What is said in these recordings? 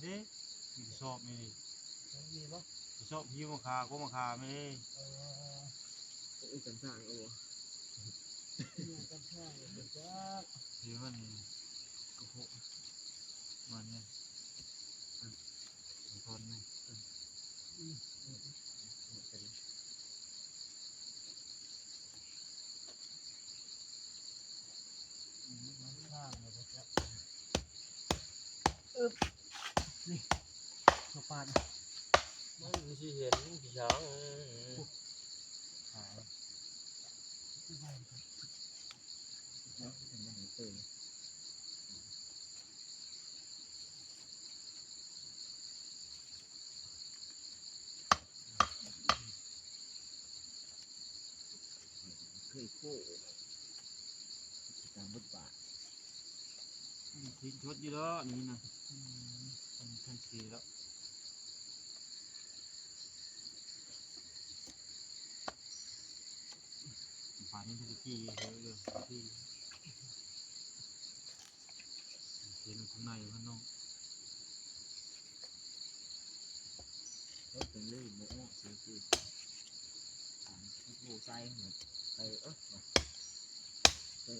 ເດ້ ມີກະສອບນີ້ ມັນມີບໍ່? ກະສອບຫິ້ວມາຄາ ກົບມາຄາແມ່ເດ້. ເອີ ເອີ ກັນຊ່າງເອົາບໍ່? ອີຫຍັງກັນຊ່າງ ບໍ່ຈັກ ເອີ ມັນກະໂພະ ມັນນີ້ ອືມ ທ່ອນນີ້ ອືມ ອືມ ອືມ ອືມ ມັນຂ້າງແລ້ວບໍ່ຈັກ ອຶບ ນີ້ ຕົວປານ ມັນຊິເຫັນພີ່ຊ້າງ ຂາ ເຄີຍໂຄ້ ຕາມບົດບາດ ອືມ ຊິຊົດຢູ່ດອກນີ້ນະ ອືມ ມັນທັນຊິແລ້ວ. ປານນີ້ມັນຊິຂີ່ເຮີເລີຍ ຂີ່ ເຫັນຂ້າງໃນມັນເນາະ ເອີ ເປັນເລີຍບໍ່ອອກຊິຄື ໂອ້ ໃສ່ ເອີ ເອີ ເອີ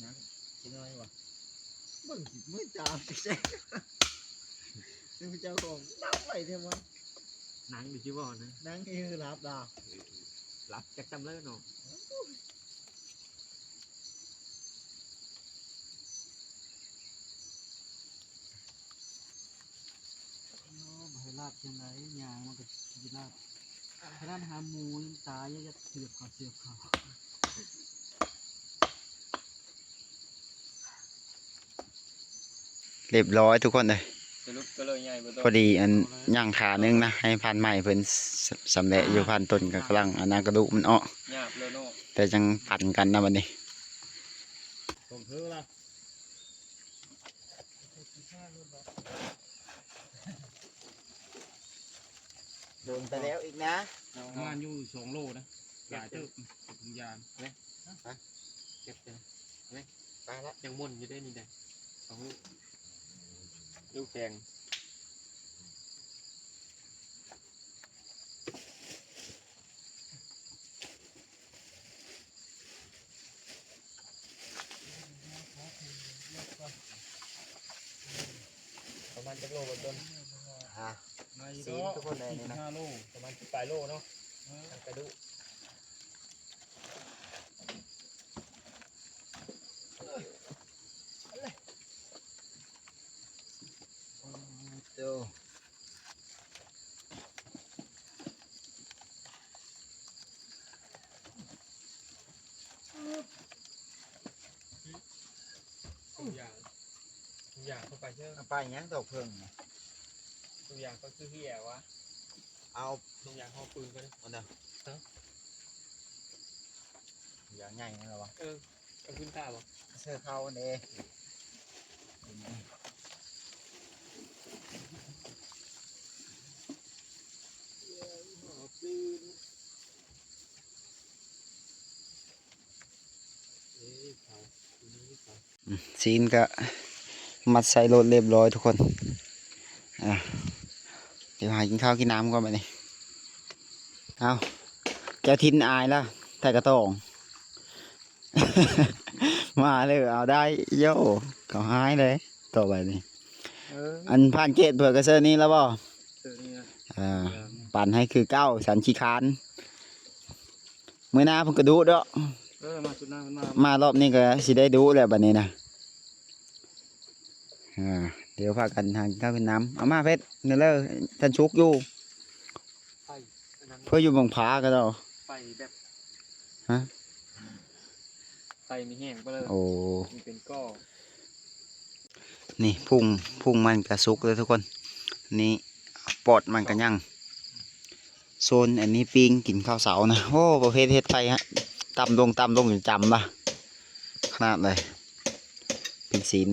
ນັ້ນ ຊິນ້ອຍວ່າ ເບິ່ງຊິມືຈາມຊິແຊ ເປັນເຈົ້າຂອງເອົາໄວ້ແທ້ວ່າ ນັ່ງຢູ່ຊິບໍ່ນະ ນັ່ງຄືຫຼັບດາວ ຫຼັບຈັກຈຳເລີເນາະ ໂອ້ ບໍ່ໃຫ້ຫຼັບຈັ່ງໃດ ຍ່າງມັນກໍຊິຫຼັບ ຂະໜາດຫາໝູຍັງຕາຍ ຍັງຈະເສຍບເຂົ້າ ເສຍບເຂົ້າ. ຮຽບຮ້ອຍທຸກຄົນເອີຍ ສະຫຼຸບກໍເລີຍໃຫຍ່ບໍ່ຕ້ອງ ພໍດີອັນຍ່າງຂາໜຶ່ງນະ ໃຫ້ພານໃໝ່ເພິ່ນ ສ- ສຳແລະຢູ່ ພານຕົ້ນກໍກຳລັງອັນນັ້ນກະດູກມັນອອກ ຫຍາບເລີຍເນາະ ແຕ່ຈັ່ງປັນກັນນະບັດນີ້ ຕົງເທີລະ ໂດນໄປແລ້ວອີກນະ ປະມານຢູ່ສອງໂລນະ ຫຼາຍເຕີບ ເກັບເຖິງ ເກັບເຖິງ ໄປລະ ຍັງມົນຢູ່ເດ້ນີ້ນະ ສອງລູກ ລູກແດງ ປະມານຈັກໂລບໍ່ຕົ້ນ? ອ່າ ຊີ້ນທຸກຄົນເລີຍນີ້ນະ ປະມານສິບປາຍໂລເນາະ ເອີ ທັງກະດູກ. ໂອ້ ທຸກຢ່າງ ທຸກຢ່າງເຂົ້າໄປເດີ ເອົາໄປຫຍັງດອກເຜິ້ງນີ້ ທຸກຢ່າງກໍຄືເຫຍວະ ເອົາ ທຸກຢ່າງເຮົາປືນໄປເດີ ເອົາເດີ ທຸກຢ່າງໃຫຍ່ນັ້ນລະວະ ເອີ ເອົາຂຶ້ນຕາບໍ່ ເສື້ອເຂົາເດ້. ຊີ້ນກະມັດໃສ່ລົດລຽບຮ້ອຍທຸກຄົນ ອ່າ ດຽວຫາກິນເຂົ້າກິນນ້ຳກ່ອນບາດນີ້. ເອົາ ເຈົ້າຖິ່ນອາຍລະ ໄຖກະຕ້ອງ ມາເລີຍ ເອົາໄດ້ໂຢ ເຂົາຮ້າຍເລີຍຕໍ່ໄປນີ້ ເອີ ອັນຜ່ານເຂດເພິ່ນກະເຊີນນີ້ລະບໍ່? ເຊີນນີ້ນະ ອ່າ ປັ່ນໃຫ້ຄືເກົ່າ ສັນຂີ້ຄ້ານ ມື້ໜ້າເພິ່ນກະດຸເນາະ ເອີ ມາຊຸດໜ້າເພິ່ນມາ ມາລອບນີ້ກະຊິໄດ້ດຸແລ້ວບາດນີ້ນະ ອ່າ ດຽວພາກັນຫາກິນເຂົ້າກິນນ້ຳ ເອົາມາເພັດ ນີ້ເລີຍ ທັນສຸກຢູ່ ໄຟ ເພິ່ນຢູ່ບັງຜາກະເນາະ ໄຟແບບ ຮະ ໄຟມີແຮງປານໃດ ໂອ້ ມັນເປັນກໍ ນີ້ພຸງ ພຸງມັນກະສຸກເດີທຸກຄົນ ນີ້ປອດມັນກະຍັງ ໂຊນອັນນີ້ປີ້ງກິນເຂົ້າເຊົ້ານະ ໂອ້ ປະເພດເຮັດໄຟ ຕ່ຳລົງ ຕ່ຳລົງຈົນຈຳລະ ຂະໜາດເລີຍ ເປັນຊີ້ນ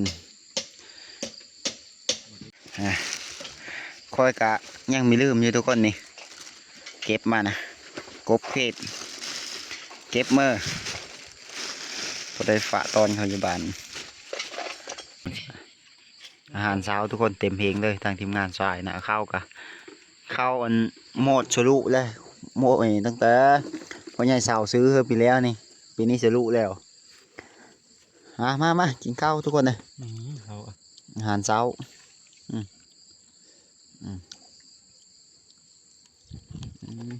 ອ່າ ຂ້ອຍກະຍັງມີລືມຢູ່ທຸກຄົນນີ້ ເກັບມານະ ກົບເຂດ ເກັບເມີ ບໍ່ໄດ້ຝາກຕ້ອນເຂົາຢູ່ບ້ານ. ອາຫານເຊົ້າທຸກຄົນເຕັມເຮງເລີຍ ທາງທີມງານຊ່ວຍນະ ເຂົ້າກະ ເຂົ້າອັນໝົດສະລຸແລ້ວ ໝົດຕັ້ງແຕ່ພໍ່ໃຫຍ່ເຊົາຊື້ເຮືອປີແລ້ວນີ້ ປີນີ້ສະລຸແລ້ວ. ມາ ມາ ມາ ກິນເຂົ້າທຸກຄົນເດີ ອືມ ເຂົ້າ ອາຫານເຊົ້າ ອືມ ອືມ ອືມ.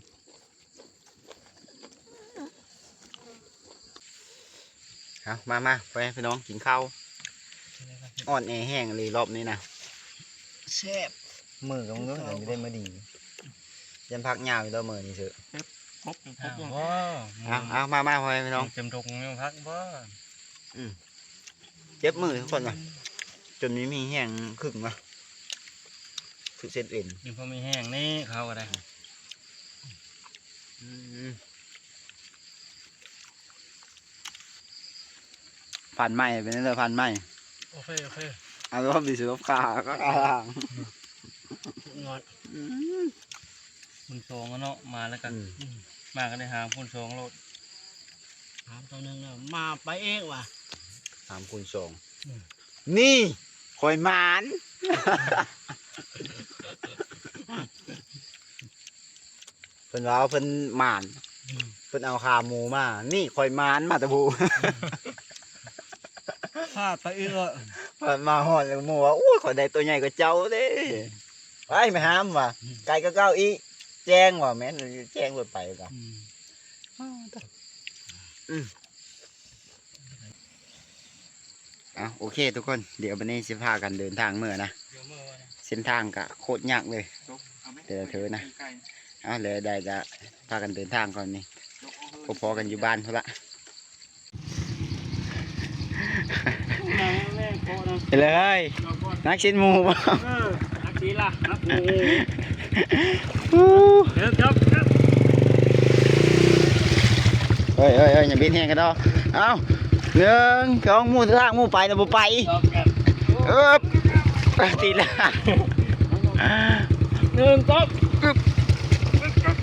ເອົາ ມາ ມາ ພໍ່ແມ່ພີ່ນ້ອງກິນເຂົ້າ ອ່ອນແອແຮງອີ່ຫຼີລອບນີ້ນະ ແຊບ ມື້ກະມື້ ເອີ ຍັງຊິໄດ້ມື້ດີ ຢ້ານພັກຍາວຢູ່ດອກມື້ນີ້ເຊີ ຄົບ ຄົບ ເອົາ ເອົາ ມາ ມາ ພໍ່ແມ່ພີ່ນ້ອງ ເຕັມຖົງຍັງພັກບໍ່ ອືມ ເຈັບມືທຸກຄົນວ່າ ຈົນມີ ມີແຮງຄຶງວ່າ ຄືເສັ້ນເອັນ ມີພໍມີແຮງນີ້ເຂົາກະໄດ້ ອືມ ພັນໃໝ່ ເປັນຈັ່ງໃດພັນໃໝ່ ໂອເຄ ໂອເຄ ເອົາລອບດີ ສະຫຼົບຂາ ຂາທາງ ຍອດ ອືມ ຄູນສອງເນາະ ມາແລ້ວກະ ອືມ ມາກະໄດ້ຫາຄູນສອງໂລດ ສາມຕໍ່ໜຶ່ງເດີ ມາໄປເອງວ່າ ສາມຄູນສອງ ອືມ ນີ້ ຂ້ອຍໝານ ເພິ່ນວ່າເພິ່ນໝານ ອືມ ເພິ່ນເອົາຂາໝູມາ ນີ້ ຂ້ອຍໝານມາແຕ່ຜູ້ ພາດໄປອີກເນາະ ພາດມາຮອດແລ້ວໝູວ່າ ໂອ້ຍ ຂ້ອຍໄດ້ໂຕໃຫຍ່ກວ່າເຈົ້າເດ້ ໄປ ໄປຫາມວ່າ ອືມ ໄກກວ່າເກົ່າອີກ ແຈ້ງວ່າ ແມ່ນແຈ້ງລົດໄປກະ ອືມ ອືມ. ເອົາ ໂອເຄທຸກຄົນ ດຽວບາດນີ້ຊິພາກັນເດີນທາງເມືອນະ ເສັ້ນທາງກະໂຄດຍາກເລີຍ ແຕ່ລະເທີນະ ເອົາ ແລ້ວໄດ້ກະພາກັນເດີນທາງກ່ອນນີ້ ພໍ້ກັນຢູ່ບ້ານພຸ້ນລະ ເອີຍ ນັກຊີ້ນໝູບໍ່ ເອີ ນັກຊີ້ນລະ ນັກໝູ ເອີ ເອີ ເອີ ຢ່າບິດແຮງກະດອກ ເອົາ ໜຶ່ງ ສອງ ໝູທາງໝູໄປລະບໍ່ໄປ ເອີບ ຕິດລະ ໜຶ່ງ ສອງ ໂອ້ ມັນຂາດ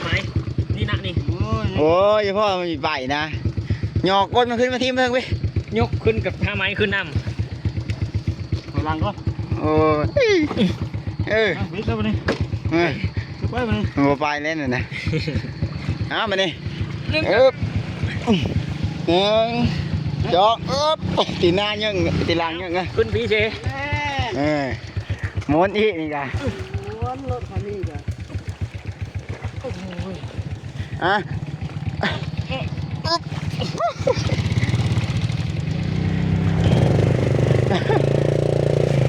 ໄມ້ ນີ້ນະນີ້ ໂອ້ຍ ພໍ່ມັນມີໄປນະ ຫຍອກກົ້ນມັນຂຶ້ນມາທີມເທິງເວີຍ ຍົກຂຶ້ນກັບທ່າໄມ້ຂຶ້ນນຳ ຖອຍຫຼັງກ່ອນ. ໂອ້ຍ ເອີ ອ່ະ ບິດແລ້ວບັດນີ້ ເອີ ຖືໄວ້ບັດນີ້ ບໍ່ໄປແລ້ວນັ້ນນະ. ເອົາ ມານີ້ ໜຶ່ງ ເອີບ ໜຶ່ງ ສອງ ເອີບ ຕີໜ້າຍິງ ຕີຫຼັງຍິງ ຂຶ້ນພີເຊ ເອີ ໝູນອີກນີ້ກະ ໝູນລົດຄັນນີ້ກະ ອະ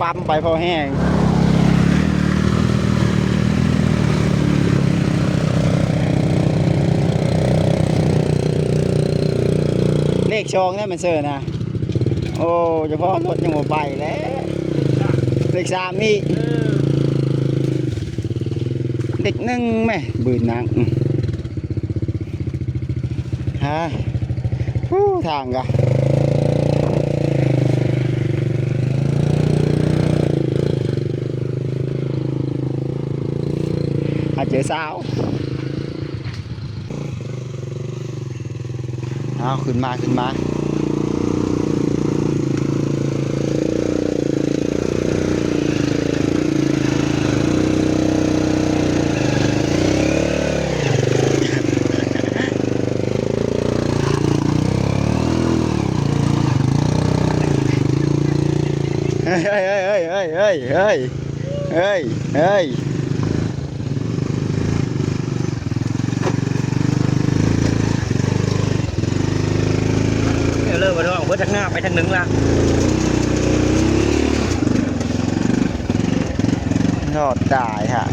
ປ້ຳໄປພໍແຮງ. ເລກສອງແລ້ວມັນເຊີນະ. ໂອ້ ສະເພາະລົດຍັງບໍ່ໄປແລ້ວ ເລກສາມອີກ ເອີ ເລກໜຶ່ງແມ້ ບືນນັງ ອື ຮາ ຮູ້ທາງກະ ຫາເຈີສາວ. ເອົາ ຂຶ້ນມາ ຂຶ້ນມາ ເຮີ້ຍ ເຮີ້ຍ ເຮີ້ຍ ເຮີ້ຍ ເຮີ້ຍ ເຮີ້ຍ ເຮີ້ຍ ເຮີ້ຍ ເຮີ້ຍ ເຮີ້ຍ ເຮີ້ຍ ເລີຍບໍ່ຕ້ອງເບິດທາງໜ້າໄປທາງໜຶ່ງລະ ຮອດຕາຍຫາ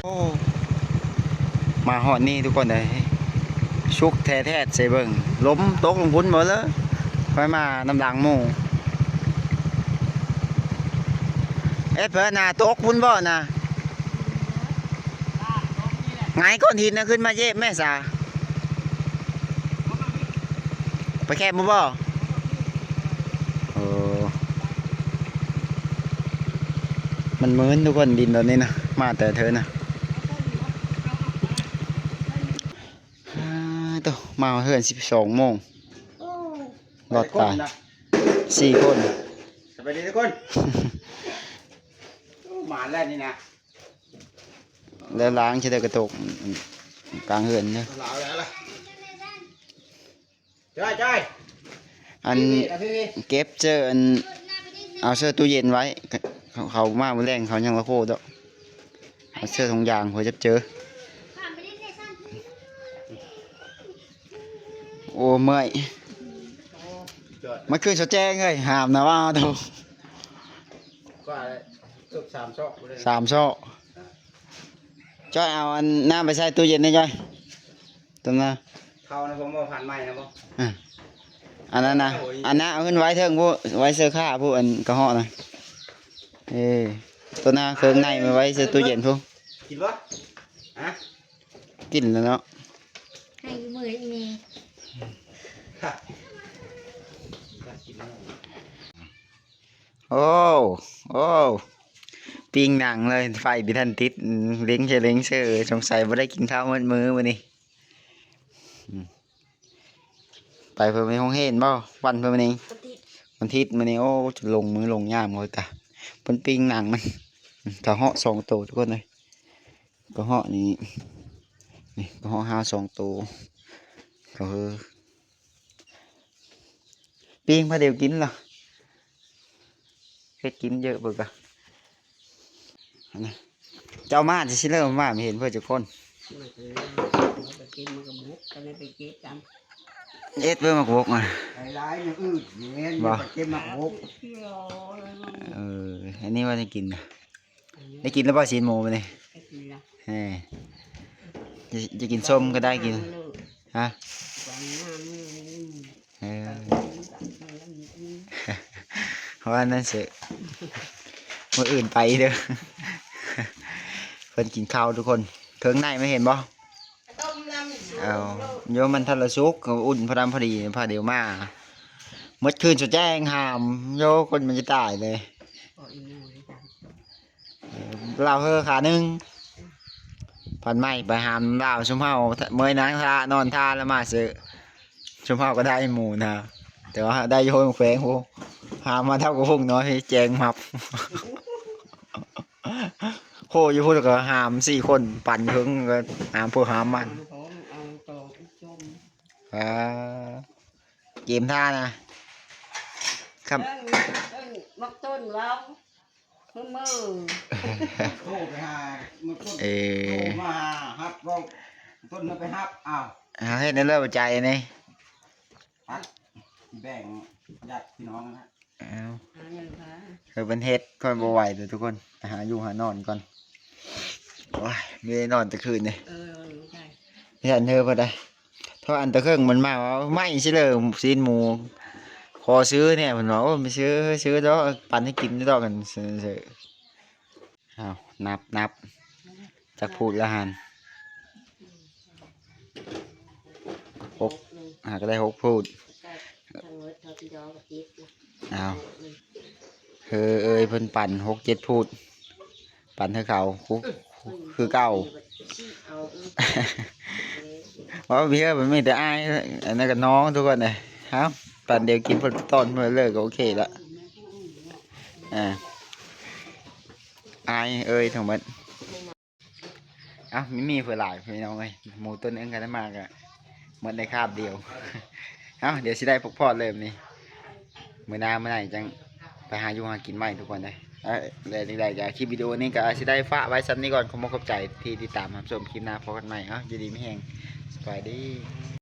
ໂອ້ ມາຮອດນີ້ທຸກຄົນເອີຍ ສຸກແທ້ໆ ໃສ່ເບິ່ງ ລົມຕົກລົງພຸ້ນໝົດເລີຍ ຂ້ອຍມານຳຫຼັງໝູ່ ເອ໊ະ ເພິ່ນນະຕົກພຸ້ນບໍ່ນະ ຫງາຍກ້ອນຫີນນະ ຂຶ້ນມາເຢບແມ່ສາ ໄປແຄບບໍ່ບໍ່? ເອີ ມັນມື່ນທຸກຄົນ ດິນຕອນນີ້ນະ ມາແຕ່ເທີນນະ ອາ ໂຕ ມາເຮືອນສິບສອງໂມງ ໂອ້ ລອດຕາຍ ໄປຄົນນະ ສີ່ຄົນ ສະບາຍດີທຸກຄົນ ໂອ້ ມາແລ້ວນີ້ນະ ແລ້ວລ້າງຊິໄດ້ກະຕົກກາງເຮືອນເດີ ລ້າງແລ້ວລະ ຈ້ອຍໆ ອັນ ເກັບເສື້ອອັນ ເອົາເສື້ອຕູ້ເຢັນໄວ້ ເຂົາ ເຂົາມາມື້ແລງເຂົາຍັງລະໂຄດອກ ເອົາເສື້ອຖົງຢາງ ເຂົາຈັບເຈີ ໂອ້ ເມື່ອຍ ມັນຄືສະແຈ້ງເອີຍ ຫາມນະວ່າໂຕ ກວ່າເກືອບສາມຊອກພຸ້ນເລີຍ ສາມຊອກ ຈ້ອຍ ເອົາອັນນ້ຳໄປໃສ່ຕູ້ເຢັນແດ່ຈ້ອຍ ຕົ້ນນະ ເຂົານະ ຜົມເອົາຜ່ານໃໝ່ນະບໍ່ ອາ ອັນນັ້ນນະ ໂອ້ຍ ອັນນັ້ນເອົາຂຶ້ນໄວ້ເທິງພຸ້ນ ໄວ້ເສື້ອຜ້າພຸ້ນ ອັນກະເຫາະນະ ເອີ ໂຕນະ ເຄື່ອງໃນມາໄວ້ໃສ່ຕູ້ເຢັນພຸ້ນ ກິນບໍ່ ຮະ ກິນແລ້ວເນາະ ໃຫ້ຢູ່ມື້ອີ່ແມ່ ໂອ້ ໂອ້ ປີ້ງໜັງເລີຍ ໄຟບໍ່ທັນຕິດ ເລັງເຊີ ເລັງເຊີ ສົງໄສບໍ່ໄດ້ກິນເຂົ້າໝົດມື້ມື້ນີ້ ອືມ ໄປເພິ່ນໄປໂຮງຮຽນບໍ່? ວັນເພິ່ນມື້ນີ້ ວັນທິດ ວັນທິດມື້ນີ້ ໂອ້ ລົງມື້ລົງຍາມເລີຍກະ ເພິ່ນປີ້ງໜັງມັນ ກະເຫາະສອງໂຕທຸກຄົນເອີຍ ກະເຫາະນີ້ ນີ້ກະເຫາະຫ້າສອງໂຕ ກະເຮີ ປີ້ງພາດຽວກິນລະ ເຮັດກິນເຢີະເບິ່ງກະ ອັນນະ ເຈົ້າມາຊິເລີມາ ບໍ່ເຫັນເພິ່ນຈັກຄົນ ມາເລີຍ ເອົາໄປກິນມັນກະບົກ ກະໄດ້ໄປເກັບກັນ ເຮັດເບິ່ງໝາກບົກນະ ຫຼາຍໆ ຢ່າອືດແມ່ນ ບໍ່ ໄປເກັບໝາກບົກ ເອີ ອັນນີ້ວ່າໄດ້ກິນນະ ໄດ້ກິນແລ້ວບໍ່ຊີ້ນໝູມື້ນີ້? ໄດ້ກິນແລ້ວ ເອີ ຈະ ຈະກິນສົ້ມກະໄດ້ກິນ ຮະ ເອີ ວ່ານັ້ນເສະ ມື້ອື່ນໄປເດີ ເພິ່ນກິນເຂົ້າທຸກຄົນ ເຄື່ອງໃນມັນເຫັນບໍ່? ເອົາ ໂຍມ ມັນທັນລະສຸກ ກະອຸ່ນພໍດຳພໍດີ ພາດຽວມາ ໝົດຄືນສະແຈ້ງຫາມ ໂຍ ຄົນມັນຈະຕາຍເລີຍ ລາວເຮີຂາໜຶ່ງ ໄປ ປັນໄມ້ໄປຫາມລາວ ຊຸມເຮົາເມີຍນາງທ່າ ນອນທ່າແລ້ວມາເຊີະ ຊຸມເຮົາກໍໄດ້ໝູນະ ແຕ່ວ່າໄດ້ຢູ່ໂຮງແຂວງພຸ້ນ ຫາມມາເທົ່າກັບພຸ້ນເນາະ ແຈ້ງມັບ ໂຄຢູ່ພຸ້ນກໍຫາມສີ່ຄົນ ປັນເຖິງກໍຫາມຜູ້ຫາມມັນ ເອົາຕໍ່ອີກຈຸ່ມ ອ່າ ເກມທ່ານະ ຄັບ ເອີ້ນ ເອີ້ນໝາກຕົ້ນເວົ້າ ຄືມື້ ໂທໄປຫາໝາກຕົ້ນ ເອີ ໂທມາຫາຮັບເວົ້າ ຕົ້ນນະໄປຮັບ ອ້າວ ເຮົາເຮັດແນວໃດບໍ່ໃຈນີ້ ຕັດ ແບ່ງຍາດພີ່ນ້ອງນະ ອ້າວ ຫາເງິນພາ ເອີ ເພິ່ນເຮັດ ຂ້ອຍບໍ່ໄຫວເດີທຸກຄົນ ໄປຫາຢູ່ຫານອນກ່ອນ ໂອ້ຍ ມີໄດ້ນອນແຕ່ຄືນນີ້ ເອີ ບໍ່ໄດ້ ຢ້ານເຮີບໍ່ໄດ້ ເພາະອັນຕະເຄິ່ງມັນມາວ່າ ໄມ້ຊິເລີ ຊີ້ນໝູ ຂໍຊື້ແດ່ ເພິ່ນວ່າ ໂອ້ ໄປຊື້ ຊື້ດອກ ປັນໃຫ້ກິນດອກ ກັນ ເອີ ເອົາ ນັບ ນັບ ຈັກພູດລະຫັ້ນ ຫົກ ຫາກໍໄດ້ຫົກພູດ ທັງໝົດເຮົາພີ່ນ້ອງກໍເຈັດນະ ເອົາ ເຮີເອີຍ ເພິ່ນປັນຫົກເຈັດພູດ ປັນໃຫ້ເຂົາ ຄື ຄືເກົ່າ ເອົາ ເອີ ເວົ້າເພຍ ມັນມີແຕ່ອ້າຍ ອັນນັ້ນກໍນ້ອງທຸກຄົນເດ້ ເອົາ ປັນດຽວກິນ ເພິ່ນຕອນເພິ່ນເລີກກໍໂອເຄລະ ອ່າ ອ້າຍເອີຍ ທັງໝົດ ເອົ້າ ມີ ມີເພື່ອຫຼາຍພີ່ນ້ອງເອີຍ ໝູຕົວໜຶ່ງກໍໄດ້ມາກໍໝົດໃນຄາບດຽວ ເອົ້າ ດຽວຊິໄດ້ພັກຜ່ອນເລີຍມື້ນີ້ ມື້ໜ້າມື້ໃນຈັ່ງໄປຫາຢູ່ຫາກິນໃໝ່ທຸກຄົນເດີ ເອີ ແລະ ຈັ່ງໃດກໍຄລິບວິດີໂອນີ້ກໍຊິໄດ້ຝາກໄວ້ສ່ຳນີ້ກ່ອນ ຂໍຂອບໃຈທີ່ຕິດຕາມຮັບຊົມ ຄລິບໜ້າພໍ້ກັນໃໝ່ ເອົ້າ ຢູ່ດີມີແຮງ ສະບາຍດີ.